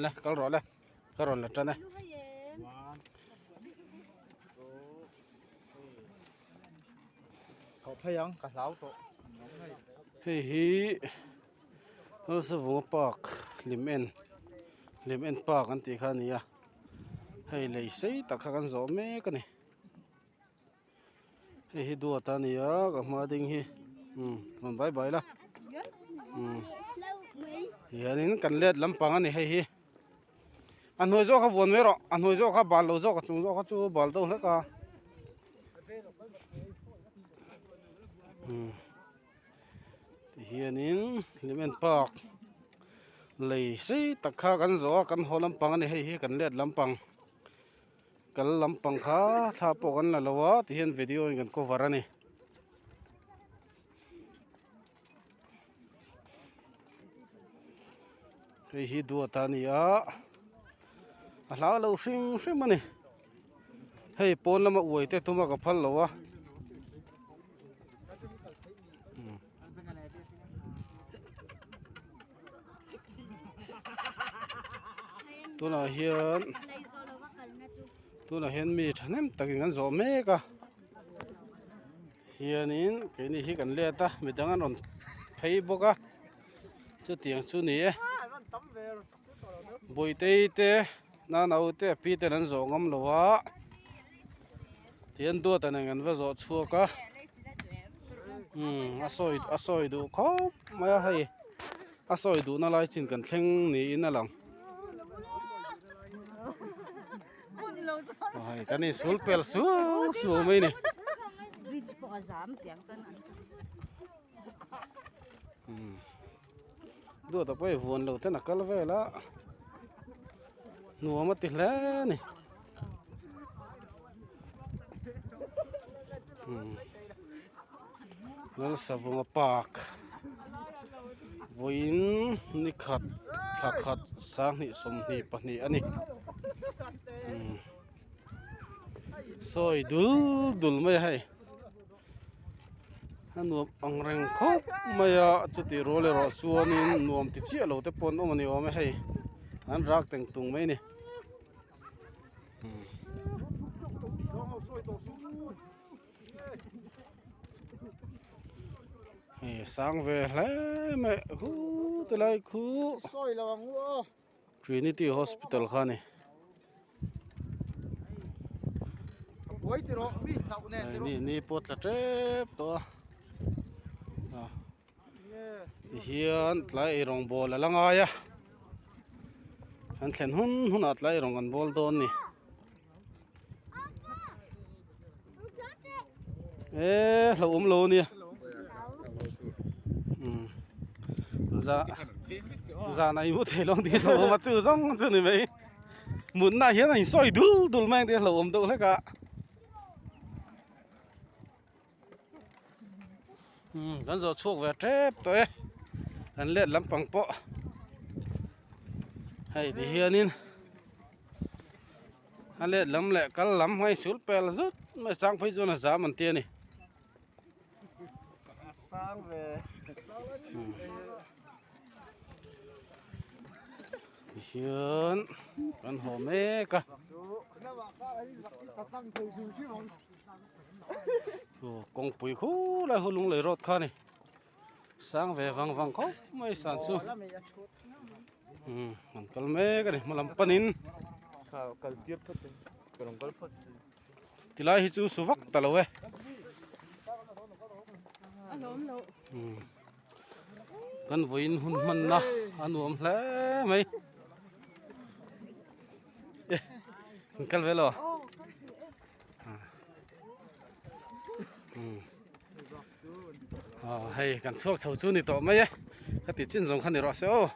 Le kal rawh le ka rawn la tan e. Hei hi Lalsavunga park hlim en hlim en park an tih kha a ni a hei lei sei tak kha kan zawh mek a ni. Hei hi duat a ni a ka hma ding hi umm rawn bai bai la umm hianin kan let lampang a ni hei hi a hnuai zawk kha vuan mai rawh a hnuai zawk kha bal lo zawk a chung zawk kha chu bal deuh hlek a umm tihianin hlimen park lei sei tak kha kan zawh a kan haw lampang a ni hei hi kan let lampang. Kal lampang kha thla pawh kan la lo a tihian video in kan cover a ni. Hei hi duat a ni a a hlau lo hrim hrim a ni hei pawn lama uai te tuma ka phal lo a. Tunah hian tunah hian mi thahnem takin an zawh mek a hianin keini hi kan let a midang an rawn phei bawk a chutiang chu ni e bawihte te nanaute a pi ten an zawh ngam lo a tihian duat a nen an va zawh chhuak a umm a sawi a sawi duh khawp mai a hei a sawi duhna lai chin kan thleng niin a lang hei kan insul pel suau suau mai a ni umm duat a pawh hei vuan lo ten a kal vel a nuam a ti hle a ni umm Lalsavunga park vawiin ni khat thla khat sanghnih 22 a ni umm sawi dul dul mai a hei. A nuam ang reng khawp mai a chutih rual erawh chuanin nuam ti chiah lo te pawh an awm a ni awm e hei an rak teng tung mai a ni. Hei sang ve hle mai khu ti lai khu Trinity Hospital kha a ni. Ni ni pawh tla tep tawh a tihian tlai eirawng bawl a la ngai a an thlen hun hunah tlai eirawng kan bawl dawn a ni e hlauhawm lo a nia umm za zan a inhmu thei lo ang tih hlauhawm a chu zawng chu ni mai mutna ah hian a insawi dul dul mai ang tih a hlauhawm deuh hlek a umm kan zawh chhuak ve tep tawh e kan let lampang pawh hei ti hianin. A let lam leh kal lam hmai sul pel zut mai chang phei chuan a zam an ti a ni. Tihian kan haw mek a. Aw kawngpui khulai hu lunglei road kha a ni. Sang ve vang vang khawp mai san chu. Umm an kal mek a ni hma lam panin tilai hi chu su vak ta lo e umm kan vawiin hun hmanna a nuam hle mai e an kal ve lo umm hei kan chhuak chho chu ni tawh mai e ka ti chin zawng kha ni rawh se aw.